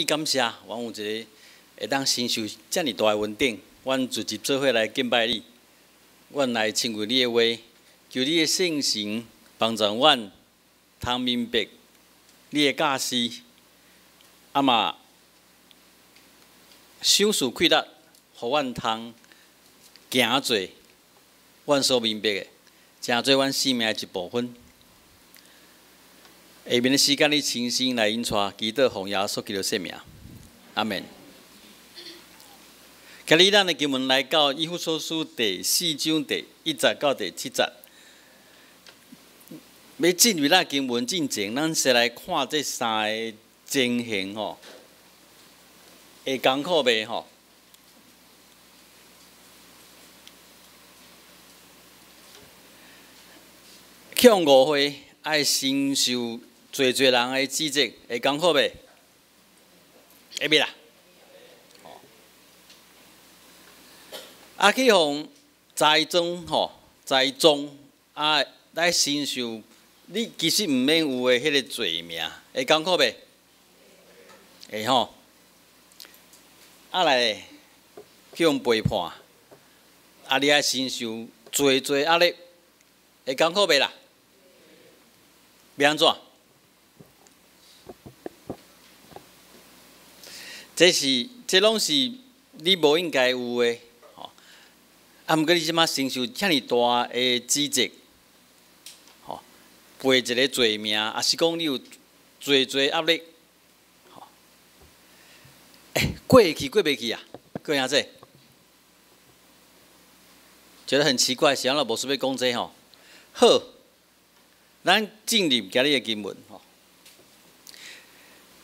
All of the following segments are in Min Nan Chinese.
感謝，阮有一个會當承受遮爾大的恩典，阮聚集做伙來敬拜你，阮來親近你的話，求你的聖神幫助阮通明白你的教示，啊嘛賞賜氣力，予阮通行做阮所明白的，成做阮生命的一部分。下面的時間，你親身來引帶，祈禱奉耶穌基督聖名，阿門。今日咱的經文來到以弗所書第四章第一節到第七節。欲進入咱經文進前，咱先來看這三个情形吼，會艱苦袂吼？去予誤會，愛承受濟濟人的指責，會艱苦袂？會袂啦？啊，去予栽贓吼，栽贓啊，來承受你其實毋免有的彼个罪名，會艱苦袂？會吼。啊來，去予背叛，啊，你愛承受濟濟壓力，會艱苦袂啦？欲按怎？這是，這攏是你無應該有的，吼。啊，毋過你這馬承受遮爾大的指責，吼，背一个罪名，抑是講你有濟濟壓力，吼。欸，過會去過袂去啊？各位兄弟，覺得很奇怪，是按怎牧師欲講這吼？好，咱進入今日的經文吼。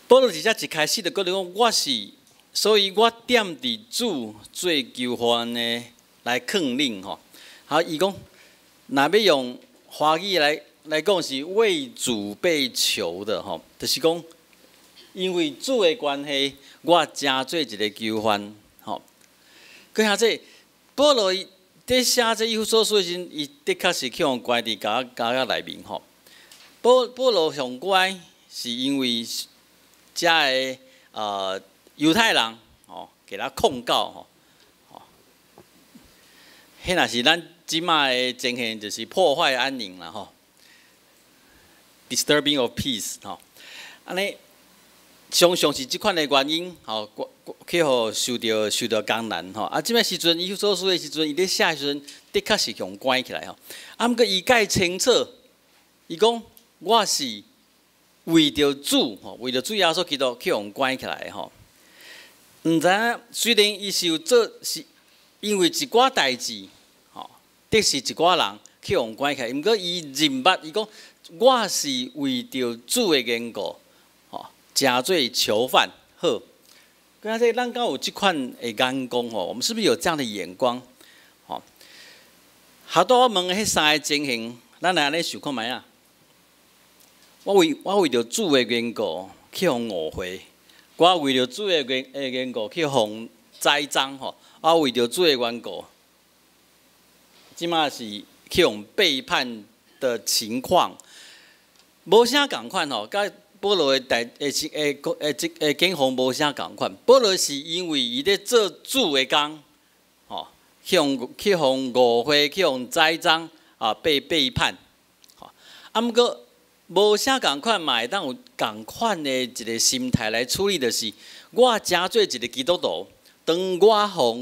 保羅佇遮一開始就閣咧講，我是，所以我踮佇主做囚犯的來勸恁吼。好，伊講，若欲用華語來來講，是為主被囚的吼，就是講，因為主的關係，我成做一个囚犯吼。閣下這保羅伊佇寫這以弗所書的時陣，伊的確是去予關佇監獄內面吼。保保羅予關是因為遮个猶太人吼，共他控告吼，吼，彼若是咱這馬的情形，就是破壞安寧啦吼，disturbing of peace 吼，按呢常常是這款的原因吼，去予受著受著艱難吼。啊，這擺時陣以弗所書的時陣，伊咧寫的時陣，的確是予關起來吼。啊，毋過伊較清楚，伊講我是為著主吼，為著主耶穌基督去予關起來吼。毋知影，雖然伊是有做，是因為一寡代誌吼，得是一寡人去予關起來，毋過伊認捌，伊講我是為著主的緣故吼，成做囚犯。好，今仔日咱敢有這款的眼光吼？我們是不是有這樣的眼光？吼，拄才我問的彼三个情形，咱來按呢想看覓仔？我為我為著主的緣故去予誤會，我為著主的緣的緣故去予栽贓吼，我為著主的緣故，這馬是去予背叛的情況，無啥仝款吼，佮保羅的代的的的的的境況無啥仝款。保羅是因為伊咧做主的工，吼，去予去予誤會，去予栽贓啊，被背叛，吼，啊，毋過。無啥仝款嘛，會當有仝款的一个心態來處理，就是我成做一个基督徒，當我予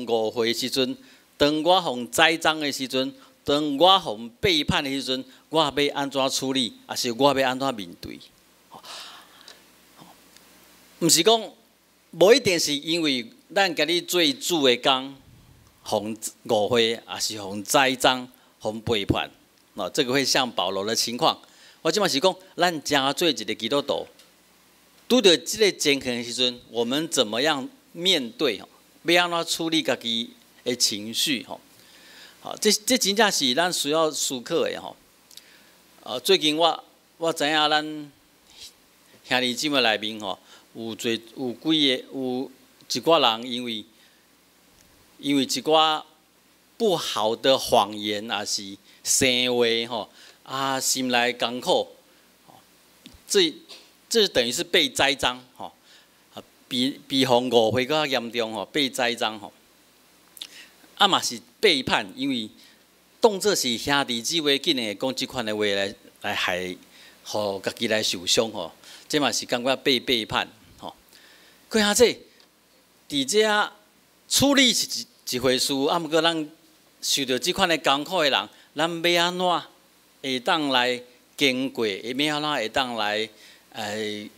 誤會的時陣，當我予栽贓的時陣，當我予背叛的時陣，我欲按怎處理，抑是我欲按怎面對？毋是講無一定是因為咱今日做主的工，予誤會，抑是予栽贓、予背叛，哦，這個會像保羅的情況。我這馬是講，咱成做一个基督徒，拄著這个情形的時陣，我們怎麼樣面對？欲按怎處理家己的情緒？吼，好，這這真正是咱需要思考的吼。最近我我知影咱兄弟姊妹內面吼，有濟有幾個有一寡人因為因為一寡不好的謊言，抑是生話吼。啊，心內艱苦，這這等於是被栽贓，吼，比予誤會閣較嚴重吼，被栽贓吼。啊嘛是背叛，因為當做是兄弟姊妹，竟然會講這款的話來害，予家己來受傷吼。這嘛是感覺被背叛吼。閣下這佇遮處理是一回事，啊，毋過咱受著這款的艱苦的人，咱欲按怎會當來經過？欲按怎會當來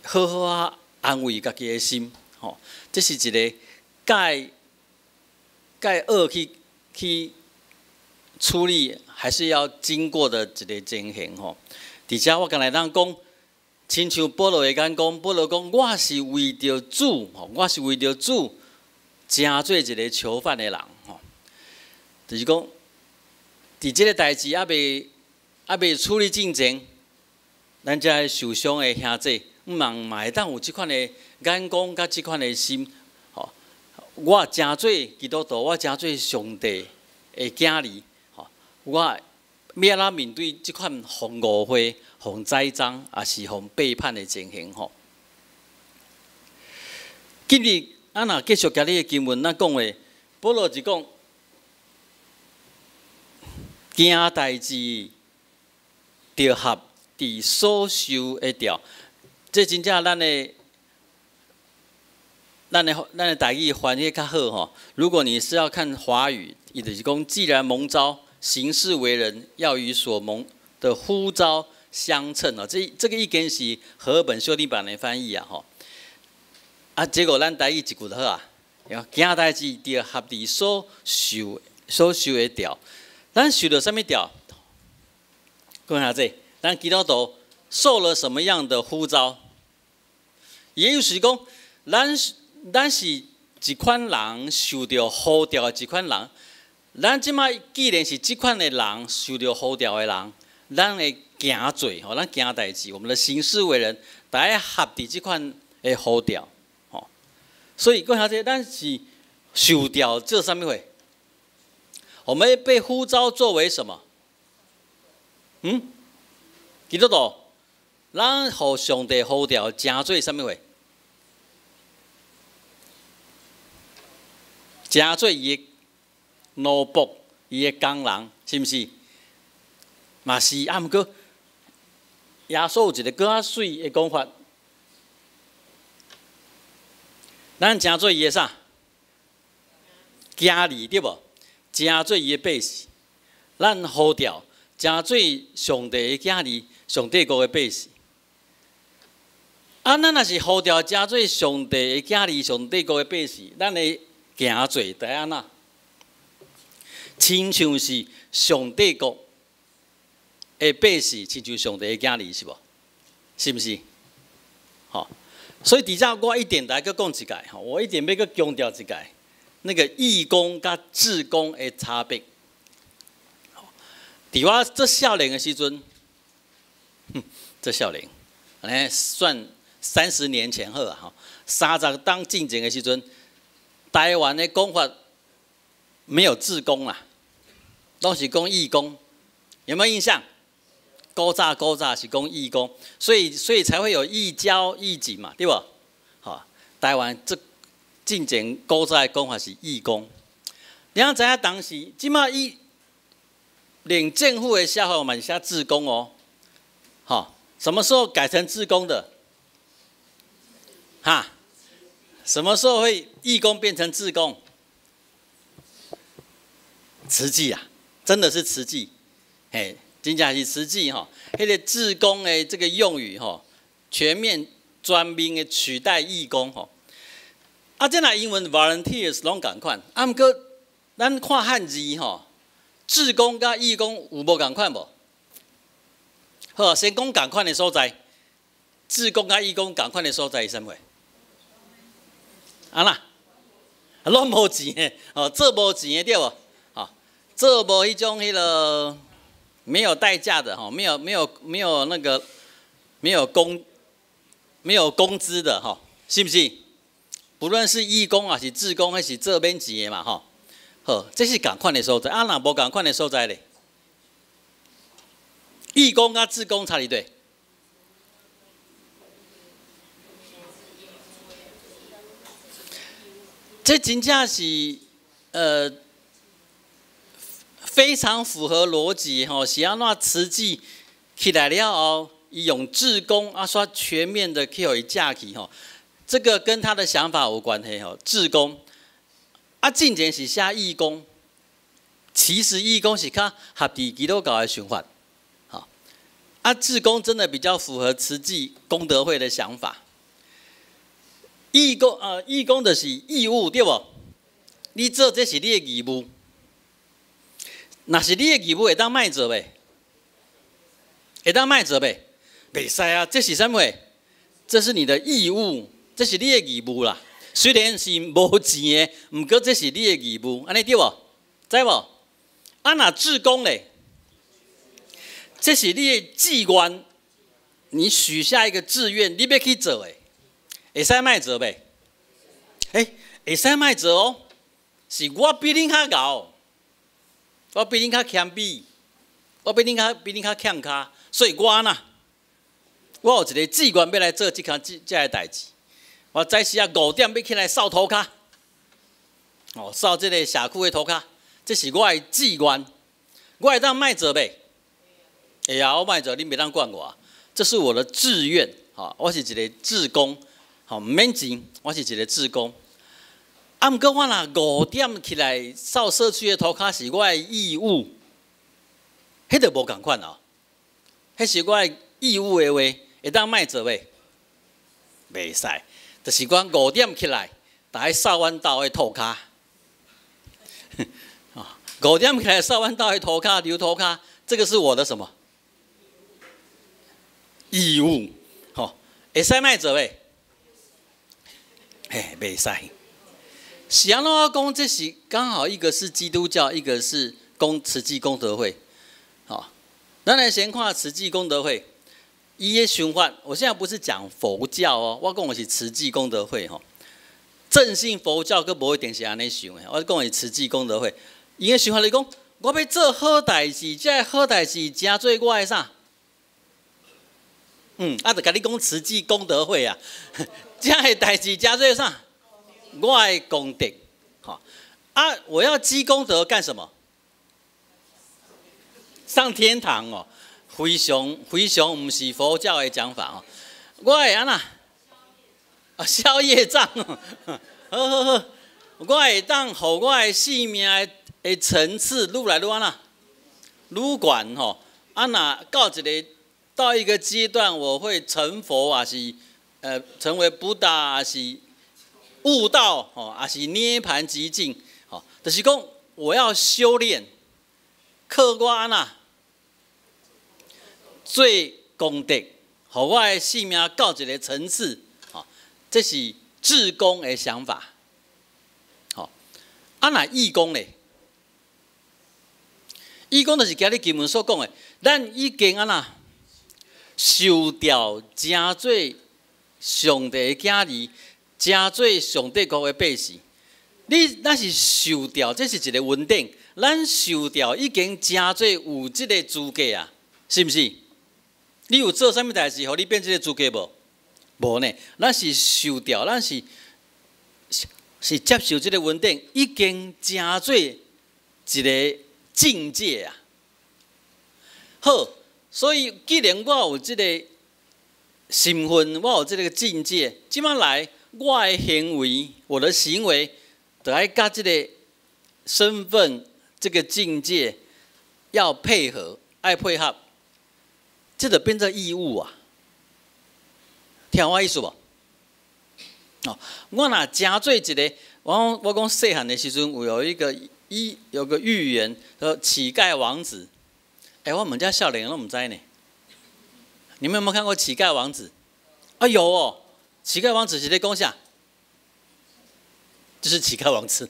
好好仔安慰家己的心？吼，這是一個該該學去處理，還是要經過的一個情形吼。佇遮我敢若會當講，親像保羅的眼光，保羅講我是為著主，吼，我是為著主，成做一個囚犯的人，吼，就是講，佇這個代誌猶未處理進前，咱遮受傷的兄弟，毋茫嘛會當有這款的眼光佮這款的心，吼，我成做基督徒，我成做上帝的囝兒，吼，我欲按怎面對這款予誤會、予栽贓，抑是予背叛的情形，吼。今日啊，若繼續今日的經文，咱講的，保羅就講，行代誌著合佇所受的召，這真正咱的台語翻譯較好吼。如果你是要看華語，伊就是講，既然蒙召，行事為人，要與所蒙的呼召相稱哦。這個已經是和合本修訂版的翻譯啊，吼。啊，結果咱台語一句就好啊，行代誌著合佇所受的召，咱受著啥物召？講下這，咱基督徒受了什麼樣的呼召？也就是講，咱是一款人受著呼召的一款人。咱這擺既然是這款的人，受著呼召的人，咱的行做吼，咱行代誌，我們的行事為人，著愛合佇這款的呼召。所以講下這，咱是受召做啥物貨？我們被呼召作為什麼？嗯？基督徒，咱予上帝呼召，成做啥物貨？成做伊的奴僕，伊的工人，是毋是？嘛是啊，毋過耶穌有一个閣較媠的講法。咱成做伊的啥？囝兒對無？成做伊的百姓，咱呼召成做上帝的囝兒，上帝國的百姓。啊，咱若是呼召成做上帝的囝兒，上帝國的百姓，咱的行做著按怎？親像是上帝國的百姓，親像上帝的囝兒，是無？是毋是？吼！所以佇遮我一定來閣講一擺，吼，我一定欲閣強調一擺，那個義工佮志工的差別。佇我做少年的時陣，做少年，按呢算30年前好啊，吼，30冬進前的時陣，台灣的講法沒有志工啦，攏是講義工，有沒有印象？古早古早是講義工，所以才會有義交義警嘛，對無？吼，台灣這進前古早的講法是義工。你通知影當時，這馬伊連政府的寫法嘛是寫志工哦，吼，什麼時候改成志工的？哈？什麼時候會義工變成志工？慈濟啊，真的是慈濟，嘿。真正是慈濟吼，彼個志工的這個用語吼，全面全面的取代義工吼。啊，這若英文 volunteers 攏仝款，啊，毋過咱看漢字吼，志工佮義工有無仝款無？好，先講仝款的所在，志工佮義工仝款的所在是啥物？啊啦，攏無錢的，哦，做無錢的對無？哦，做無彼種彼個。沒有代價的哈，沒有那個沒有工資的哈，是毋是？不論是義工還是志工，還是做免錢的嘛哈。好，這是仝款的所在。啊，若無仝款的所在咧，義工佮志工差佇佗？這真正是非常符合邏輯吼，是按怎慈濟起來了後，伊用志工啊，煞全面的去予伊食去吼，這個跟他的想法有關係吼。志工啊，進前是寫義工，其實義工是較合佇基督教的想法，吼啊，志工真的比較符合慈濟功德會的想法。義工就是義務對無？你做這是你的義務。若是你的義務會當莫做袂？會當莫做袂？袂使啊！這是啥物？這是你的義務，這是你的義務啦。雖然是無錢的，毋過這是你的義務，按呢對無？知無？啊，若志工咧，這是你的志願，你許下一個志願，你欲去做的，會使莫做袂？欸，會使莫做哦，是我比恁較𠢕，我比恁較謙卑，我比恁較欠跤，所以我呐，我有一個志願欲來做這項這個代誌。我早時啊5點欲起來掃塗跤，哦，掃這個社區的塗跤，這是我的志願。我會當莫做袂？會啊，我莫做，恁袂當管我。這是我的志願，吼，我是一個志工，吼，毋免錢，我是一個志工。啊，毋過我若五點起來掃社區的塗跤是我的義務，彼就無仝款哦。彼是我的義務的話，會當莫做袂？袂使，就是講五點起來，來掃阮兜的塗跤。五點起來掃阮兜的塗跤，溜塗跤，這個是我的什麼？義務，吼，會使莫做袂？嘿，袂使。是按怎講？這是剛好一個是基督教，一個是公慈濟功德會。好，咱來先看慈濟功德會，伊的想法。我現在不是講佛教哦，我講的是慈濟功德會吼。正信佛教閣無一定是按呢想的，我講的是慈濟功德會。伊的想法是講，我欲做好代誌，這个好代誌成做我的啥？啊，就共你講慈濟功德會啊，這个代誌成做啥？我的功德，吼啊！我要積功德幹什麼？上天堂哦，非常非常毋是佛教的講法哦。我會按怎？啊，消業障。好好好，我會當予我的生命的層次愈來愈按怎？愈懸吼。啊，若到一個階段，我會成佛，抑是成為布達，抑是悟道吼，抑是涅槃寂靜吼，就是講我要修煉，靠我按怎做功德，予我的生命到一個層次，吼，這是志工的想法，吼。啊，若義工咧，義工就是今日經文所講的，咱已經按怎受召成做上帝的囝兒，成做上帝國的百姓。你咱是受召，這是一個恩典。咱受召已經成做有這個資格啊，是毋是？你有做啥物代誌，予你變這個資格無？無呢。咱是受召，咱是接受這個恩典，已經成做一個境界啊。好，所以既然我有這個身份，我有這個境界，這擺來我的行為，我的行為，就愛佮這個身份、這個境界要配合，愛配合，這就變做義務啊。聽我意思無？哦，我若成做一個，我講細漢的時陣，有一個一有個寓言，說乞丐王子。欸，我們遮少年攏毋知呢。你們有沒有看過乞丐王子？啊，有哦。乞丐王子是咧講啥？就是乞丐王子。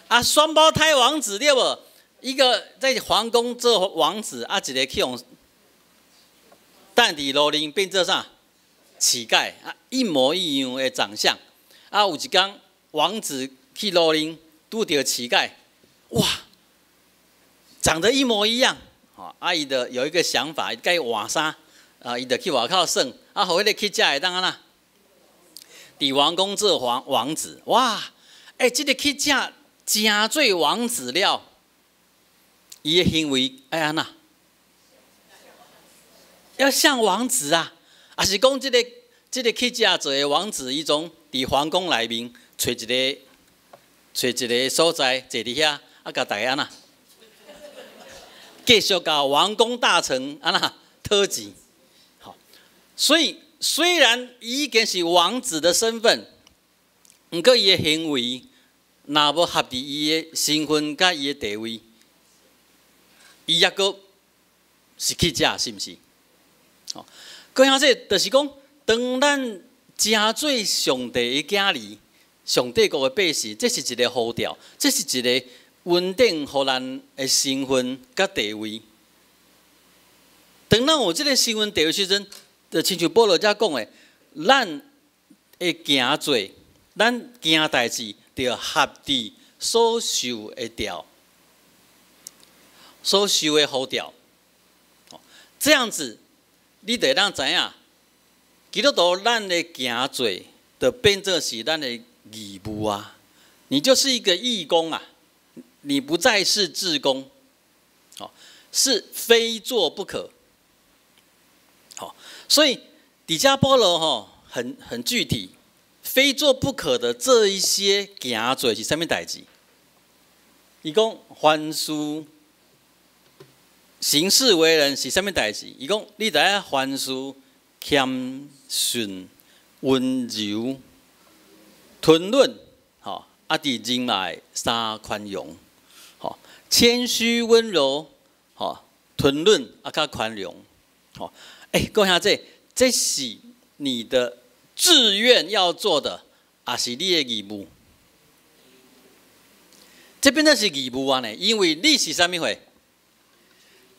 啊，雙胞胎王子對無？一個在皇宮做王子，啊，一個去予擲佇路頂變做啥？乞丐啊，一模一樣的長相。啊，有一工王子去路頂拄著乞丐，哇，長得一模一樣。啊，伊就有一個想法，共伊換衫，啊，伊就去外口耍，啊，予彼個乞丐會當按怎？佇王宮做王子，哇！欸，這个乞食成做王子了，伊的行為愛按怎？要像王子啊！抑是講這个乞食做的王子，伊總佇皇宮內面揣一个所在坐佇遐，啊，共大家按怎？繼續共王公大臣按怎討錢？好，所以雖然伊已經是王子的身份，毋過伊的行為若無合佇伊的身份佮伊的地位，伊猶閣是乞食，是毋是？哦，閣兄弟，就是講，當咱成做上帝的囝兒、上帝國的百姓，這是一个呼召，這是一个穩定予咱的身份佮地位。當咱有這个身份地位時陣，就親像保羅遮講的，咱的行做，咱行代誌，著合佇所受的召，所受的呼召。這樣子，你就會當知影，基督徒咱的行做，就變做是咱的義務啊！你就是一個義工啊，你不再是志工，哦，是非做不可。好，所以底下保羅吼很具體，非做不可的這一些行做是啥物代誌？伊講凡事行事為人是啥物代誌？伊講你著愛凡事謙遜、溫柔、吞忍，吼，啊，佇忍耐三寬容，吼，謙虛溫柔，吼，吞忍啊，較寬容，吼。欸，各位兄弟，這是你的志願要做的，抑是你的義務？這變做是義務啊呢，因為你是啥物貨？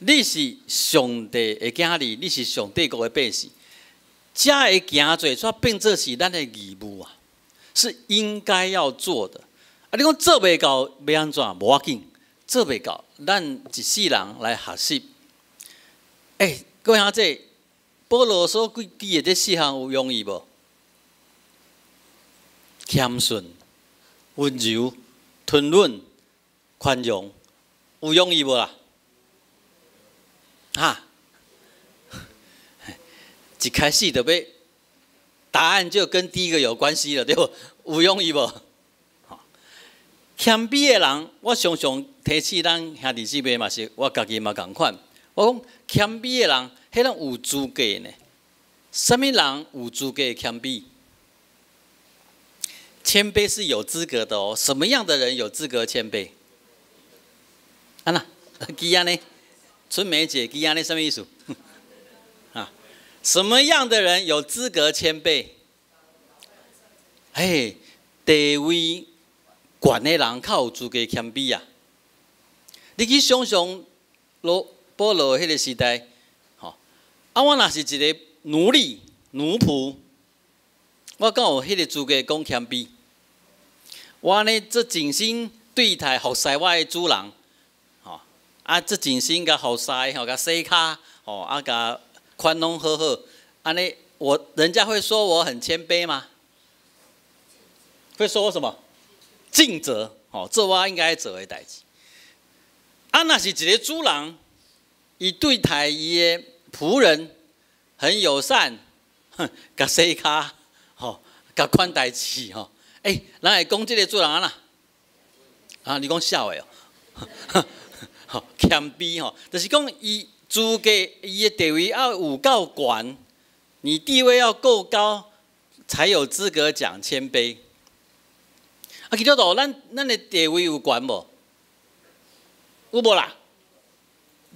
你是上帝的囝兒，你是上帝國的百姓，遮的行做，煞變做是咱的義務啊，是應該要做的。啊，你講做袂到欲按怎？無要緊，做袂到，咱一世人來學習。欸，各位兄弟，保羅所舉的這四項有容易無？謙遜、溫柔、吞忍、寬容，有容易無啦？哈！一開始就欲答案就跟第一個有關係了，對無？有容易無？謙卑的人，我常常提醒咱兄弟姊妹嘛是，我家己嘛仝款。我講謙卑的人，彼種有資格呢？啥物人有資格謙卑？謙卑是有資格的哦。什麼樣的人有資格謙卑？啊那，記按呢？春梅姐，記按呢？啥物意思？啊？什麼樣的人有資格謙卑？嘿，地位懸的人較有資格謙卑啊！你去想象羅保羅彼个時代，吼，啊，我若是一個奴隸、奴僕，我敢有彼个資格講謙卑？我按呢足盡心對待服侍我的主人，吼，啊，足盡心共服侍，吼，共洗跤，吼，啊，共款攏好好，按呢，我人家會說我很謙卑嗎？會說我什麼？盡責，吼，做我應該做的代誌。啊，若是一個主人，伊對待伊的僕人很友善，哼，共洗跤，吼，共款待誌，吼，欸，人會講這个主人按怎？啊，你講痟的哦，吼，謙卑吼，就是講伊資格，伊的地位要有夠懸，你地位要夠高，才有資格講謙卑。啊，基督徒，咱的地位有懸無？有無啦？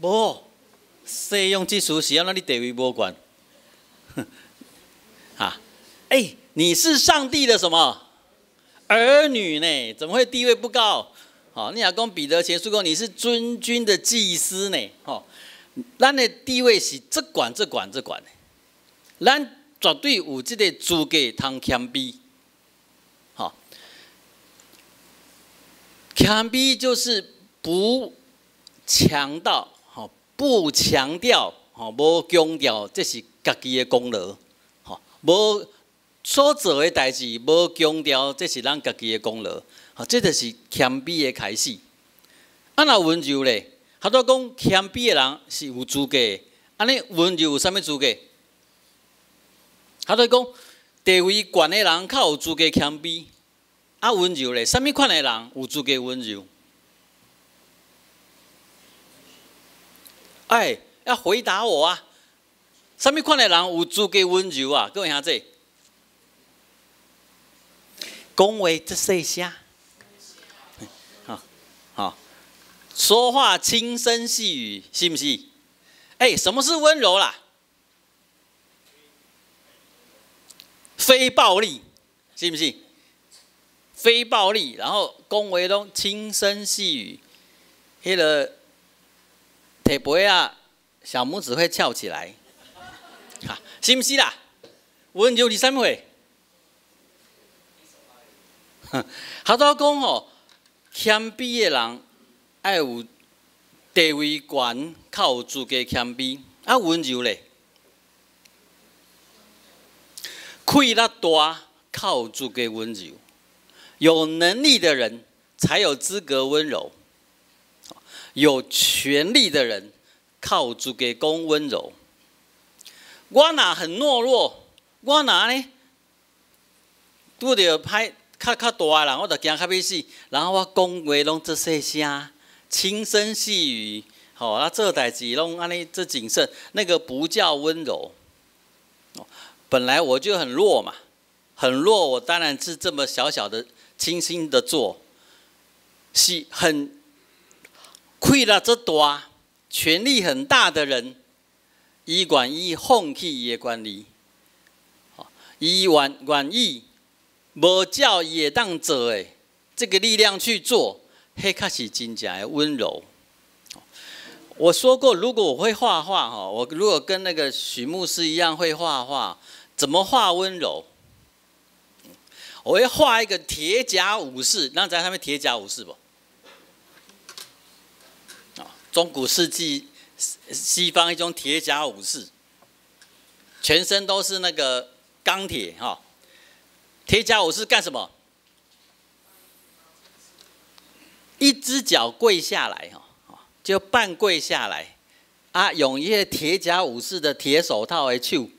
無。西用這詞是按怎你地位無懸？哈，欸，你是上帝的什麼兒女呢？怎麼會地位不高？吼，你若講彼得前書講你是尊君的祭司呢？吼，咱的地位是足懸、足懸、足懸的，咱絕對有這個資格通謙卑。吼，謙卑就是不強調，吼，不強調，吼，無強調，這是家己的功勞，吼，無所做的代誌無強調這是咱家己的功勞，吼，這就是謙卑的開始。啊，若溫柔咧，頭拄講謙卑的人是有資格的，按呢溫柔有啥物資格？頭拄講地位懸的人較有資格謙卑，啊溫柔咧，啥物款的人有資格溫柔？哎，要回答我啊！啥物款的人有資格溫柔啊？各位兄弟，講話足細聲，好，好，說話輕聲細語，是毋是？哎，什麼是溫柔啦？非暴力，是毋是？非暴力，然後講話攏輕聲細語，彼个提杯仔，小拇指會翹起來，哈，是毋是啦？溫柔是啥物貨？頭拄講吼，謙卑的人愛有地位懸，較有資格謙卑。啊，溫柔咧，氣力大，較有資格溫柔。有能力的人才有資格溫柔，有權力的人較有資格講溫柔。我若很懦弱，我若呢拄著歹較較大的人，我就驚較欲死。然後我講話攏足細聲，輕聲細語，吼啊做代誌攏按呢足謹慎，那個不叫溫柔。本來我就很弱嘛，很弱，我當然是這麼小小的、輕輕的做，是很氣力足大、權力很大的人，伊願意放棄伊的權利，伊願意無照伊會當做的這個力量去做，彼較是真正的溫柔。我說過，如果我會畫畫，哈，我如果跟那個許牧師一樣會畫畫，怎麼畫溫柔？我會畫一個鐵甲武士，咱知啥物鐵甲武士無？中古世紀西方一種鐵甲武士，全身都是那個鋼鐵，哈。鐵甲武士幹什麼？一隻腳跪下來，哈。就半跪下來，啊，用伊个鐵甲武士的鐵手套的手，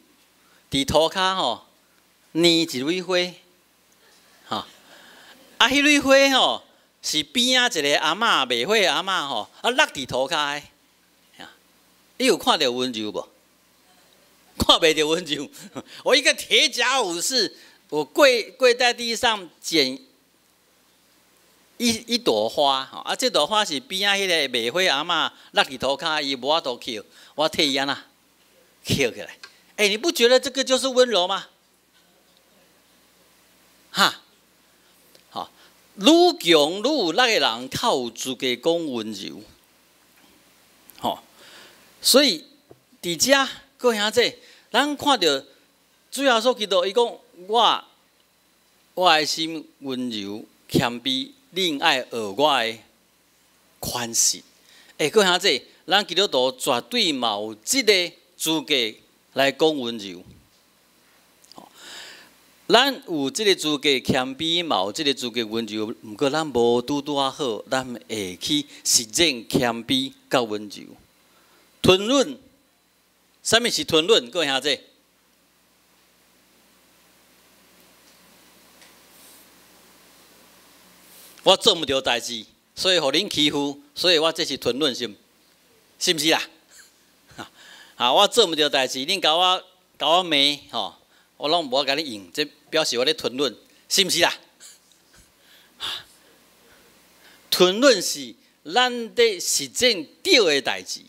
佇塗跤吼捏一蕊花，吼，啊，彼蕊花吼是邊仔一個阿嬤賣花的阿嬤吼，啊落佇塗跤的，你有看著溫柔無？看袂著溫柔。我一個鐵甲武士，我跪在地上撿一朵花，吼啊！這朵花是邊仔彼個賣花阿嬤落佇塗跤，伊無法度抾，我替伊按怎抾起來。欸，你不覺得這個就是溫柔嗎？哈，好，愈強愈有力的人，較有資格講溫柔。吼，所以佇遮各位兄弟，咱看著主耶穌基督，伊講我的心溫柔謙卑。恁愛學我的款式。欸，各位兄弟，咱基督徒絕對嘛有這个資格來講溫柔。咱有這个資格謙卑，嘛有這个資格溫柔。毋過咱無拄拄仔好，咱會去實踐謙卑佮溫柔。吞忍，啥物是吞忍？各位兄弟，我做毋著代誌，所以予恁欺負，所以我這是吞忍，是毋是啦？啊，我做毋著代誌，恁共我罵吼，我攏無共你應，這表示我咧吞忍，是毋是啦？吞忍是咱佇實踐對的代誌，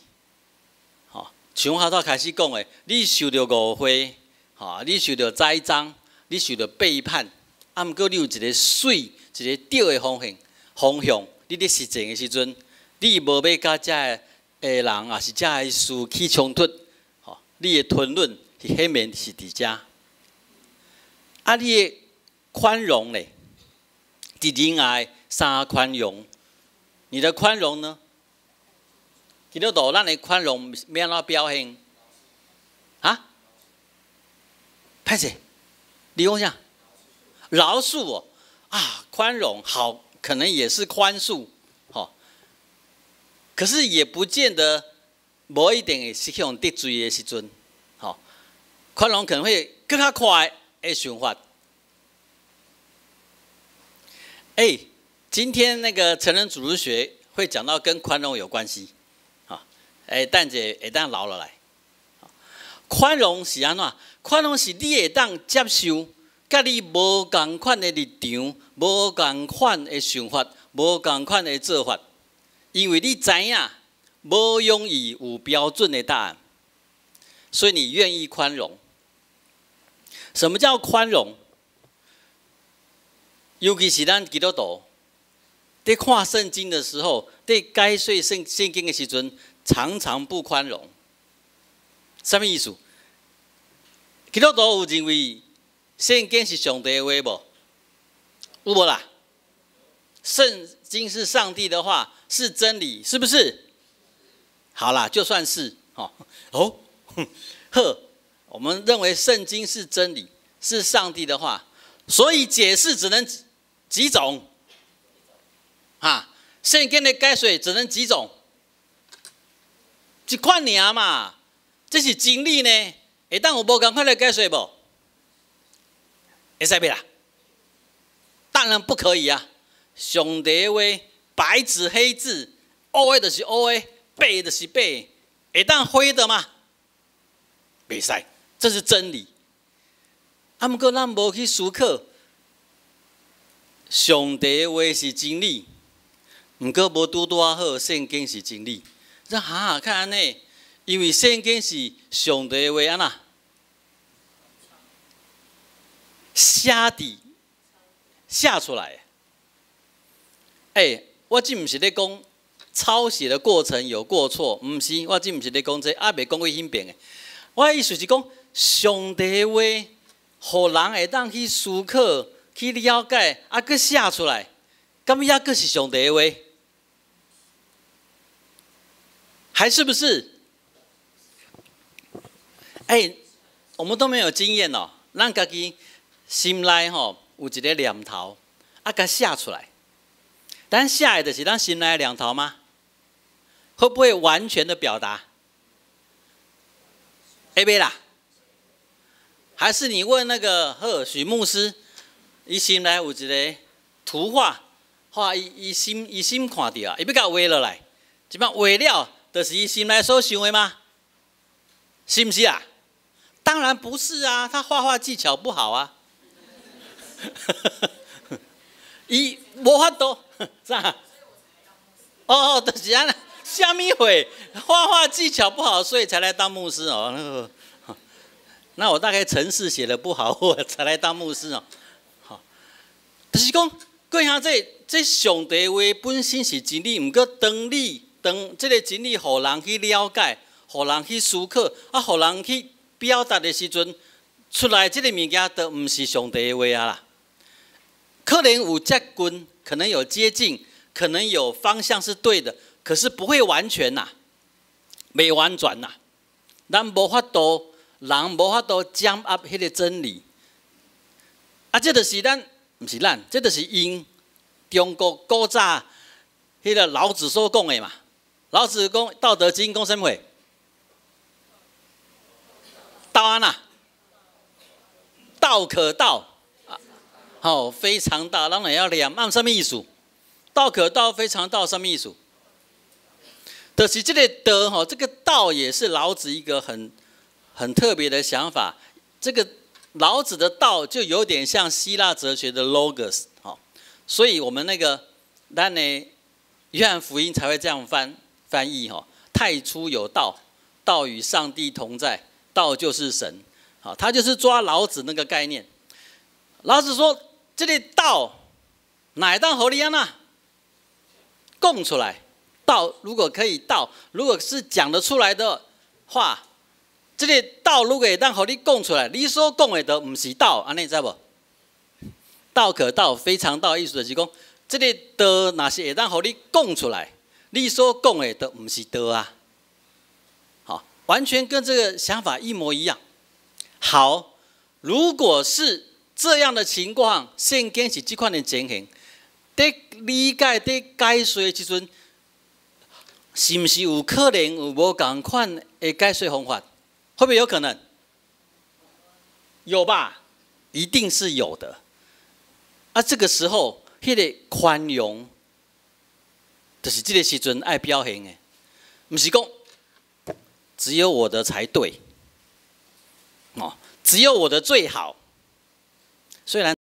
吼，像我頭拄開始講的，你受著誤會，吼，你受著栽贓，你受著背叛，啊，毋過你有一个媠，一个對的方向，你佇實踐的時陣，你無欲佮遮个人，抑是遮个事起衝突，吼，你的吞忍是顯明是佇遮。啊，你的寬容咧，佇仁愛三寬容，你的寬容呢？基督徒，咱的寬容欲按怎表現？啊？歹勢，你講啥？饒恕哦，啊，寬容好，可能也是寬恕，吼。可是也不見得無一定會是去予得罪的時陣，吼。寬容可能會閣較快的想法。哎，今天那個成人主日學會講到跟寬容有關係，哈，哎，等者會當留落來。寬容是按怎？寬容是你會當接受，佮你無仝款的立場、無仝款的想法、無仝款的做法，因為你知影無容易有標準的答案，所以你願意寬容。什麼叫寬容？尤其是咱基督徒，在看聖經的時候，在解說聖經的時陣，常常不寬容。啥物意思？基督徒有認為聖經是上帝的話無？有無啦？聖經是上帝的話，是真理，是不是？好啦，就算是哦哦，好，我們認為聖經是真理，是上帝的話，所以解釋只能幾種？哈，聖經的解說只能幾種？一款爾嘛，這是真理呢。會當有無仝款的解說無？會使袂啦？當然不可以啊！上帝話白紙黑字，烏的就是烏的，白的就是白，會當灰的嗎？袂使，這是真理。啊，毋過咱無去思考，上帝話是真理，毋過無拄拄仔好，聖經是真理。這哈較按呢，因為聖經是上帝話按怎寫佇寫出來。欸，我這毋是咧講抄寫的過程有過錯，毋是，我這毋是咧講這，猶未講過彼邊的。我的意思是講，上帝話，予人會當去思考、去了解，啊，閣寫出來，敢猶閣是上帝的話？還是不是？欸，我們都沒有經驗哦，咱家己心內吼有一个念頭，啊，共寫出來。咱寫的就是咱心內的念頭嗎？會不會完全的表達？會袂啦？還是你問那個賀許牧師，伊心內有一个圖畫，畫伊伊心看著啊，伊欲共畫落來，這擺畫了，就是伊心內所想的嗎？是毋是啊？當然不是啊，他畫畫技巧不好啊。伊無法度，啥？哦，就是按呢，啥物貨？畫畫技巧不好，所以才來當牧師哦。那個，那我大概程式寫得不好，我才來當牧師哦。好，就是講，各位兄這這上帝話本身是真理，毋過當你當這个真理，予人去了解，予人去思考，啊，予人去表達的時陣，出來這个物件都毋是上帝的話啊啦。可能有接近，可能有接近，可能有方向是對的，可是不會完全呐，袂完全呐。咱無法度，人無法度掌握彼個真理。啊，這就是咱，毋是咱，這就是𪜶中國古早彼個老子所講的嘛。老子講《道德經》講啥物話？道按怎？道可道。好，非常道，咱會曉念，按啥物意思？道可道，非常道，啥物意思？就是這个道吼，這個道也是老子一個很特別的想法。這個老子的道就有點像希臘哲學的 logos，吼，所以我們那個咱的約翰福音才會這樣翻譯吼。太初有道，道與上帝同在，道就是神。好，他就是抓老子那個概念。老子說：這个道若會當予你按怎講出來，道如果可以道，如果是講得出來的話，這个道如果會當予你講出來，你所講的都毋是道，按呢知無？道可道，非常道，意思就是講，這个道若是會當予你講出來，你所講的都毋是道啊。好，完全跟這個想法一模一樣。好，如果是這樣的情況，聖經是這款的情形。佇理解、佇解說的時陣，是毋是有可能有無仝款的解說方法？會不會有可能？有吧？一定是有的。啊，這個時候，彼個寬容，就是這個時陣愛表現的，毋是講只有我的才對，哦，只有我的最好。雖然